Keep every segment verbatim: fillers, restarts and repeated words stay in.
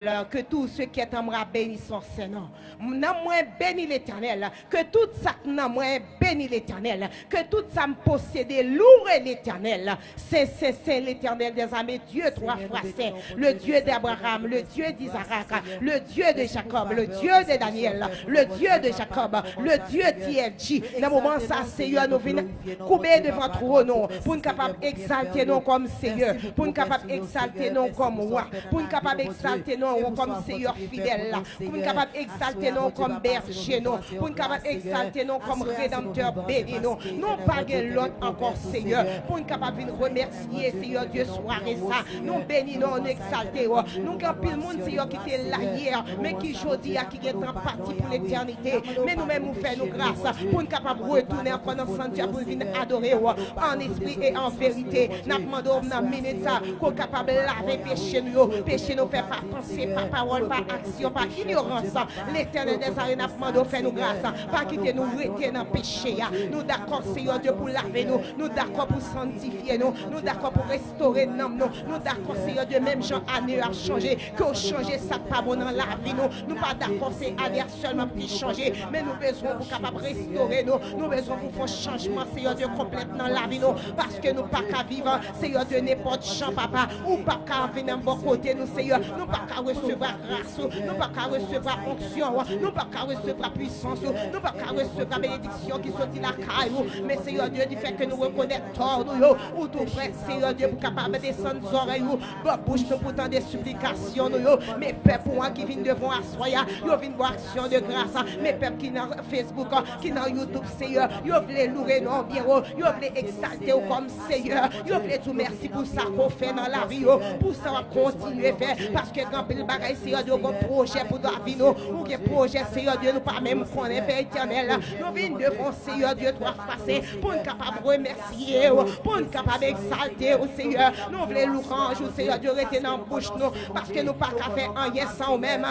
Que tout ce qui est en moi bénisse son saint nom. Nanm mwen beni Letènèl. Que tout sa k nan mwen beni Letènèl. Que tout sa m posede loue Letènèl. Sen, sen, sen, Letènèl dèzame, Dye twa fwa sen, le Dye d'Abraham, le Dye d'Izarak, le Dye de Jakòb, le Dye de Danyèl, le Dye de Jakòb, le Dye T F G. Nan moman sa, Seyè, nou vin koube devan twòn ou pou n kapab egzalte non kòm Seyè, pou n kapab egzalte non kòm Wa, pou n kapab egzalte non kòm Seyè fidèl la, pou n kapab egzalte non kòm bèje nou, pou n kapab egzalte non kòm Redanmtè beni nou. Nou pa gen lòt ankò, Seyè, pou n kapab vin remèsye, Seyè Dye, sware sa. Nou beni non, nou egzalte w. Nou gen anpil moun, Seyè, ki te la yè, men ki jodi a ki gen tan pati pou letènite. Men nou menm, ou fè nou gras pou n kapab retounen ankò nan sanktè pou n vin adore w an espri e an verite. N ap mande w nan minit sa pou w kapab lave peche nou yo, peche nou fè pa panse, pa pawòl, pa aksyon, pa inyorans. Letènèl dèzame, n ap mande w fè nou gras. Pa kite nou rete nan peche a. Nou dakò, Seyè Dye, pou lave nou. Nou dakò pou sanntifye nou. Nou dakò pou restore nanm nou. Nou dakò, Seyè Dye, menm jan ane yo ap chanje, ke w chanje sa k pa bon nan lavi nou. Nou pa dakò se ane a sèlman ki chanje, men nou bezwen pou kapab restore nou. Nou bezwen pou fè yon chanjman, Seyè Dye, konplèt nan lavi nou. Paske nou pa ka viv, Seyè Dye, nenpòt jan, papa. Ou pa ka vin nan bò kote nou, Seyè. Nou pa ka resevwa gras ou. Nou pa ka resevwa onksyon ou. Nou pa ka resevwa pwisans ou. Nou pa ka resevwa benediksyon ki soti lakay ou. Men, Seyè Dye, difèt ke nou rekonèt tò nou yo, ou tou prè, Seyè Dye, pou kapab desann zòrèy ou bò bouch nou pou tande siplikasyon nou yo. Men pèp ou an ki vin devan w aswè a, yo vin ba w aksyon de gras. Men pèp ki nan Facebook, ki nan YouTube, Seyè, yo vle loure non w byen wo, yo vle egzalte w kòm Seyè, yo vle di w mèsi pou sa ke w fè nan lavi yo, pou sa w ap kontinye fè, paske gen anpil bagay, Seyè Dye, ou gen pwojè pou lavi nou, ou gen pwojè, Seyè Dye, nou pa menm konnen, Pè Etènèl. Nou vin devan w, Seyè Dye, twa fwa sen, pou n kapab remèsye w, pou n kapab egzalte w, Seyè. Nou vle lwanj ou, Seyè Dye, rete nan bouch nou, paske nou pa ka fè anyen san ou menm.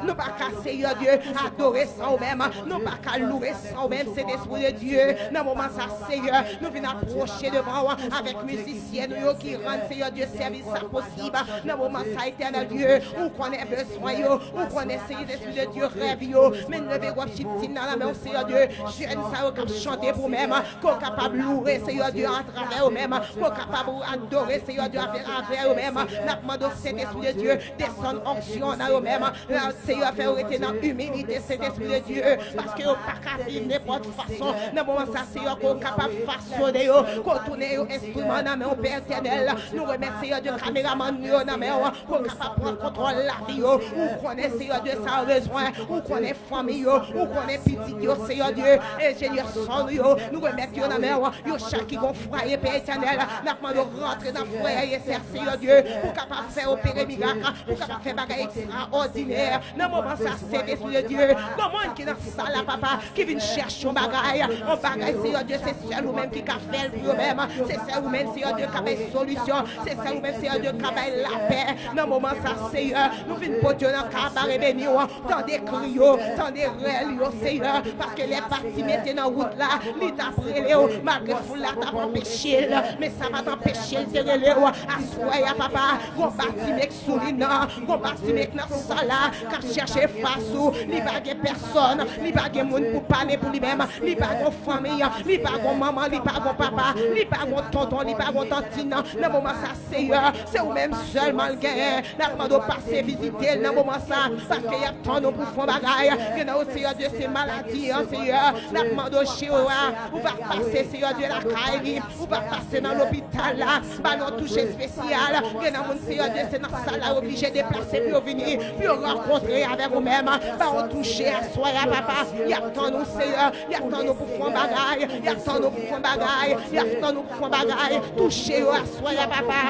Nou pa ka, Seyè Dye, adore san ou menm. Nou pa ka loure san ou menm, Sentespri de Dye. Nan moman sa, Seyè, nou vin apwoche devan w avèk mizisyen nou yo ki rann, Seyè Dye, sèvis sa posib. Nan moman sa, Etènèl Dye, ou konnen bezwen yo, ou konnen, Sentespri de Dye, rèv yo. Men leve wòch Chitin nan nan men w, Seyè Dye, jèn sa yo k ap chante pou menm, ke w kapab loure, Seyè Dye, atravè yo menm, ke w kapab adore, Seyè Dye, avè, avè yo menm. N ap mande w, Sentespri de Dye, desann onksyon nan yo menm. Seyè, fè yo rete nan imilite, Sentespri de Dye, paske yo pa ka viv nenpòt fason. Nan moman sa, Seyè, ke w kapab fasonnen yo, ke w tounen yo enstriman nan men w, Pè Etènèl. Nou remèt, Seyè Dye, kameramann yo nan men w, ke w kapab pran kontwòl lavi yo. Ou konnen, Seyè Dye, sa yo bezwen. Ou konnen fanmi yo, ou konnen pitit yo, Seyè Dye, enjenyè son yo, nou remèt yo nan men w. Yo chak ki gon fwaye, Pè Etènèl, n ap mande w rantre nan frè e sè, Seyè Dye, pou kapab fè opere mirak, pou kapab fè bagay ekstraòdinè. Nan moman sa, Sentespri de Dye, gon moun ki nan sal la, papa, ki vin chèche yon bagay, yon bagay, Seyè Dye, se sèl ou menm ki ka fè l pou yo menm. Se sèl ou menm, Seyè Dye, ka bay solisyon. Se sèl ou menm, Seyè Dye, ka bay lapè. Nan moman sa, Seyè, nou vin pote yo nan kaba e beni w. Tande kri yo, tande rèl yo, Seyè, paske lè Batime te nan wout la, li t ap rele w, malgre foul la t ap anpeche l, men sa pa t anpeche l te rele w. Aswè a, papa, gon Batime k sou liy nan, gon Batime k nan sal la, k ap chèche fas ou, li pa gen pèsòn, li pa gen moun pou pale pou li menm, li pa gon fanmi, li pa gon manman, li pa gon papa, li pa gon tonton, li pa gon tantin. Nan moman sa, Seyè, se ou menm sèlman l genyen. N ap mande w pase vizite l nan moman sa, paske y ap tann ou pou fè yon bagay. Gen nan yo, Seyè Dye, se maladi an, Seyè. N ap mande w, Jewova, ou va pase, Seyè Dye, lakay li, ou va pase nan lopital la, ba nou yon touche espesyal. Gen nan moun, Seyè Dye, se nan sal la yo oblije deplase pou yo vini, pou yo rankontre avèk ou menm. Ba yo touche aswè a, papa. Y ap tann ou, Seyè. Y ap tann ou pou fè yon bagay. Y ap tann ou pou fè yon bagay. Y ap tann ou pou fè yon bagay. Touche yo aswè a, papa.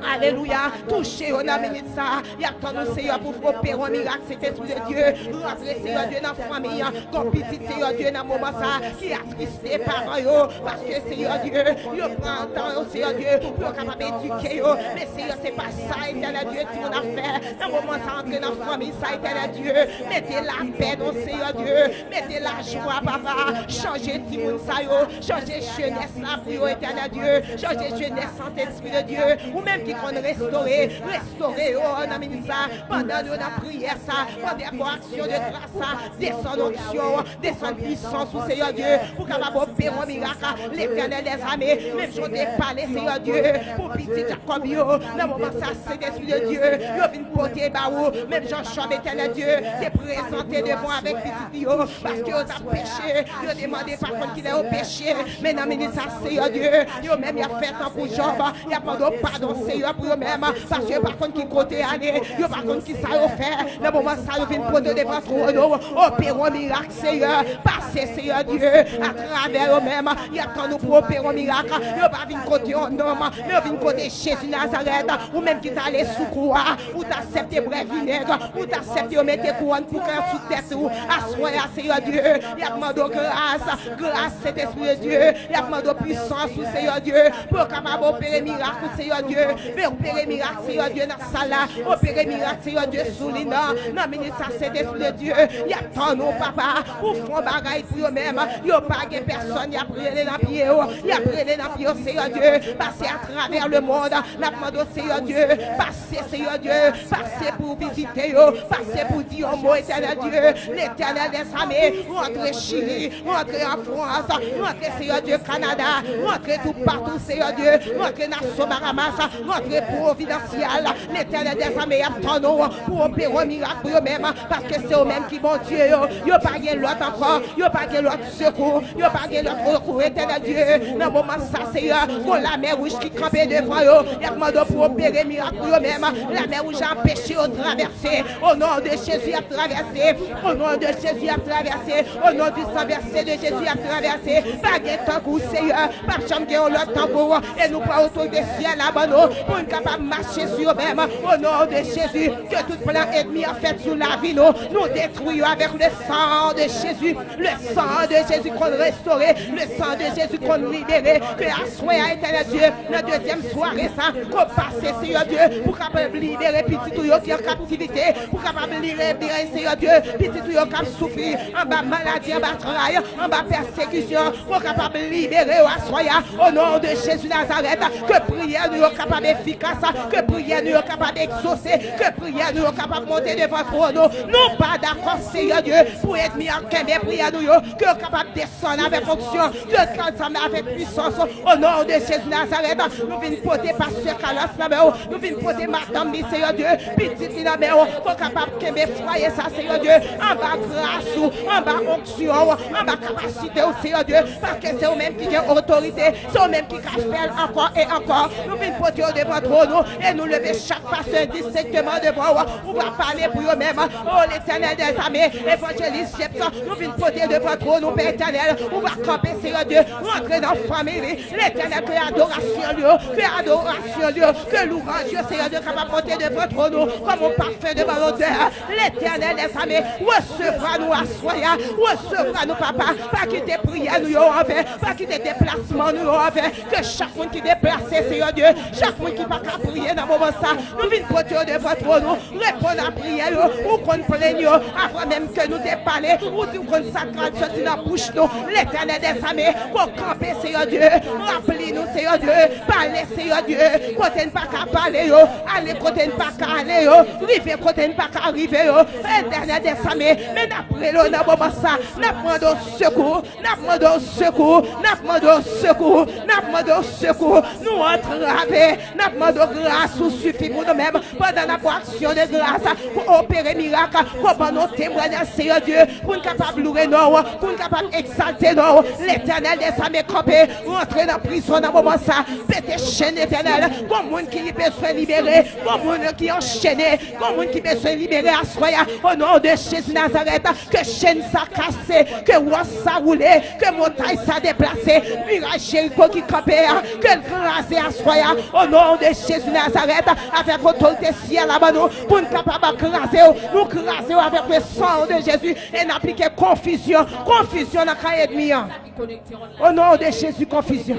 Alelouya. Touche yo nan minit sa. Y ap tann ou, Seyè, pou opere yon mirak, Sentespri de Dye. Rantre, Seyè Dye, nan fanmi an. Gon pitit, Seyè Dye, nan moman sa, ki atriste paran yo. Paske, Seyè Dye, yo pran tan yo, Seyè Dye, pou yo kapab edike yo. Men, Seyè, se pa sa, Etènèl Dye, timoun ap fè. Nan moman sa, antre nan fanmi sa, Etènèl Dye. Mete lapè, non, Seyè Dye. Mete lajwa, papa. Chanje timoun sa yo. Chanje jenès la pou yo, Etènèl Dye. Chanje jenès, Sentespri de Dye. Ou menm ki konn restore, restore yo nan minit sa, pandan nou nan priyè sa, pandan aksyon de gras sa, desann onksyon, desann pwisans ou, Seyè Dye, pou kapab opere yon mirak, Letènèl dèzame, menm jan w te pale, Seyè Dye, pou pitit Jakòb yo, nan moman sa, Sentespri de Dye, yo vin pote ba ou, menm jan Jòb, Etènèl Dye, te prezante devan avèk pitit li yo, paske yo t ap peche, yo te mande pa konn kilè yo peche, men nan minit sa, Seyè Dye, yo menm y ap fè tankou Jòb, y ap mande w padon, Seyè, pou yo menm, paske yo pa konn ki kote ale, yo pa konn ki sa yo fè. Nan moman sa, yo vin pote devan twòn ou, opere yon mirak, Seyè, pase, Seyè Dye, atravè yo menm, y ap tann ou pou opere yon mirak. Yo pa vin kote yon nonm, men yo vin kote Jezi Nazarèt, ou menm ki t ale sou kwa, ou t aksepte bwè vinèg, ou t aksepte yo mete kouwòn pou kè sou tèt ou. Aswè a, Seyè Dye, y ap mande w gras, gras, Sentespri de Dye, y ap mande w pwisans ou, Seyè Dye, pou yo kapab opere mirak ou, Seyè Dye. Men opere mirak, Seyè Dye, nan sal la. Opere mirak, Seyè Dye, sou li nan, nan minit sa, Sentespri de Dye. Y ap tann ou, papa, pou fè yon bagay pou yo menm. Yo pa gen pèsòn, y ap rele nan pye yo. Y ap rele nan pye yo, Seyè Dye. Pase atravè lemonn. N ap mande w, Seyè Dye, pase, Seyè Dye, pase pou vizite yo, pase pou di yon mo, Etènèl Dye, Letènèl dèzame, rantre Chili, rantre an Frans, rantre, Seyè Dye, Kanada, rantre toupatou, Seyè Dye, rantre nasyon Bahamas, rantre Providancial, Letènèl dèzame, y ap tann ou pou opere yon mirak pou yo menm, paske se ou menm ki Bondye yo, yo pa gen lòt ankò, yo pa gen lòt sekou, yo pa gen lòt rekou, Etènèl Dye. Nan moman sa, Seyè, gon Lamè Wouj ki kanpe devan yo. Y ap mande w pou opere mirak pou yo menm. Lamè Wouj la anpeche yo travèse. O non de Jezi, y ap travèse. O non de Jezi, y ap travèse. O non di san vèse de Jezi, y ap travèse. Pa gen tankou w, Seyè. P ap janm gen yon lòt tankou w. E nou pran otorite syèl la ban nou pou n kapab mache sou yo menm. O non de Jezi, ke tout plan ènmi an fèt sou lavi nou, nou detwi yo avèk le san de Jezi. Le san de Jezi konn restore, le san de Jezi konn libere. Ke aswè a, Etènèl Dye, nan dezyèm sware sa, ke w pase, Seyè Dye, pou kapab libere pitit ou yo ki an kaptivite, pou kapab libere, Seyè Dye, pitit ou yo k ap soufri anba maladi, anba tray, anba pèsekisyon, ke w kapab libere yo aswè a, o non de Jezi Nazarèt, ke priyè nou yo kapab efikas, ke priyè nou yo kapab egzose, ke priyè nou yo kapab monte devan twòn ou. Nou pa dakò, Seyè Dye, pou ènmi an kenbe priyè nou yo, ke yo kapab desann avèk onksyon, ke yo desann avèk pwisans, o non de Jezi Nazarèt. Nou vin pote pastè Carlos nan men w, nou vin pote madanm li, Seyè Dye, pitit li nan men w, ke w kapab kenbe fwaye sa, Seyè Dye, anba gras ou, anba onksyon w, anba kapasite w, Seyè Dye, paske se ou menm ki gen otorite, se ou menm ki ka fè l ankò e ankò. Nou vin pote yo devan twòn ou e nou leve chak pastè distenkteman devan w. Ou va pale pou yo menm. O Letènèl dèzame, evanjelis James, nou vin pote devan twòn ou, Pè Etènèl. Ou va kanpe, Seyè Dye, rantre nan fanmi li. Letènèl, ke adorasyon li yo, ke adorasyon li yo, ke louwanj yo, Seyè Dye, kapab monte devan twòn ou kòm yon pafen de bon odè. Letènèl dèzame, resevwa nou aswè a, resevwa nou, papa. Pa kite priyè nou yo anven, pa kite deplasman nou yo anven. Ke chak moun ki deplase, Seyè Dye, chak moun ki pa ka priye nan moman sa, nou vin pote yo devan twòn ou, reponn a priyè yo, ou konn plenn yo, avan menm ke nou te pale, ou di w konn sa k pral soti nan bouch nou. Letènèl dèzame, ke w kanpe, Seyè Dye, ranpli nou, Seyè Dye, pale, Seyè Dye, kote n pa ka pale yo, ale kote n pa ka ale yo, rive kote n pa ka rive yo. Etènèl dèzame, men n ap rele w nan moman sa, n ap mande w sekou, n ap mande w sekou, n ap mande w sekou, n ap mande w sekou. Nou antrave, n ap mande w gras ou sifi pou nou menm pandan n ap wè aksyon de gras, pou opere mirak, pou ban nou temwayaj, Seyè Dye, pou n kapab loure non w, pou n kapab egzalte non w. Letènèl dèzame, kanpe, rantre nan prizon nan moman sa, pete chenn, Etènèl. Gon moun ki bezwen libere, gon moun ki anchene, gon moun ki bezwen libere aswè a, o non de Jezi Nazarèt. Ke chenn sa kase, ke wòch sa woule, ke montay sa deplase, miray Jeriko ki kanpe a, ke l kraze aswè a, o non de Jezi Nazarèt, avèk otorite syèl la ban nou, pou n kapab kraze yo, nou kraze yo avèk le san de Jezi, e n aplike konfizyon, konfizyon nan kan ènmi an. Au nom de Jésus, confusion.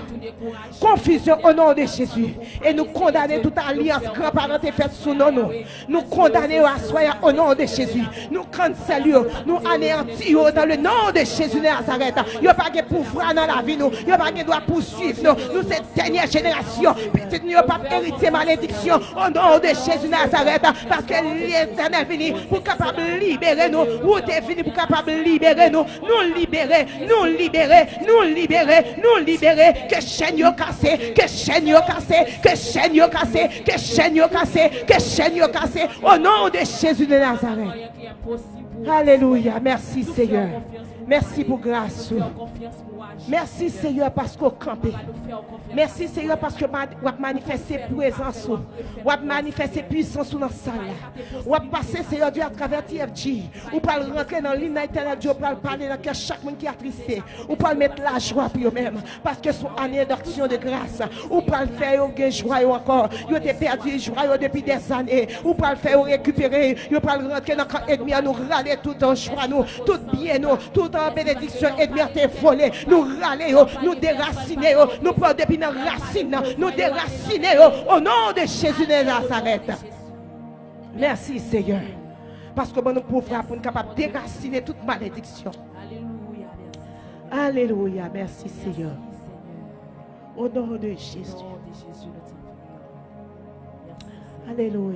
Confusion au nom de Jésus. E nou kondane tout alyans granparan te fèt sou non nou. Nou kondane yo aswè a au nom de Jésus. Nou cancel yo. Nou aneyanti yo dans le nom de Jésus de Nazareth. Yo pa gen pouvwa nan lavi nou. Yo pa gen dwa pouswiv nou. Nou se dènyè jenerasyon. Pitit nou yo p ap eritye malediksyon. Au nom de Jésus de Nazareth. Paske Letènèl vini pou kapab libere nou. Ou te vini pou kapab libere nou. Nou libere, nou libere, nou libere, nou libere. Ke chèn yo kase, ke chèn yo kase, ke chèn yo kase, ke chèn yo kase, ke chèn yo kase. Au nom de Jésus de Nazareth. Alelouya. Mèsi, Seyè. Mèsi pou gras ou. Mèsi, Seyè, paske w kanpe. Mèsi, Seyè, paske w ap manifeste prezans ou. W ap manifeste pwisans ou nan sal la. W ap pase, Seyè Dye, atravè T F G. Ou pral rantre nan lim nan, Etènèl Dye, ou pral pale nan kè chak moun ki atriste. Ou pral met lajwa pou yo menm, paske se yon ane d'action de grâce. Ou pral fè yo gen jwa yo ankò. Yo te pèdi jwa yo depi dèzane. Ou pral fè yo rekipere. Yo pral rantre nan kan ènmi an. Nou rale tout an jwa nou, tout byen nou, tout an benediksyon ènmi an te vole. Nou rale yo, nou derasine yo. Nou pran yo depi nan rasin nan. Nou derasine yo. Au nom de Jésus de Nazareth. Mèsi, Seyè. Paske w ban nou pouvwa pou n kapab derasine tout malediksyon. Alelouya. Mèsi, Seyè. Au nom de Jésus. Alelouya.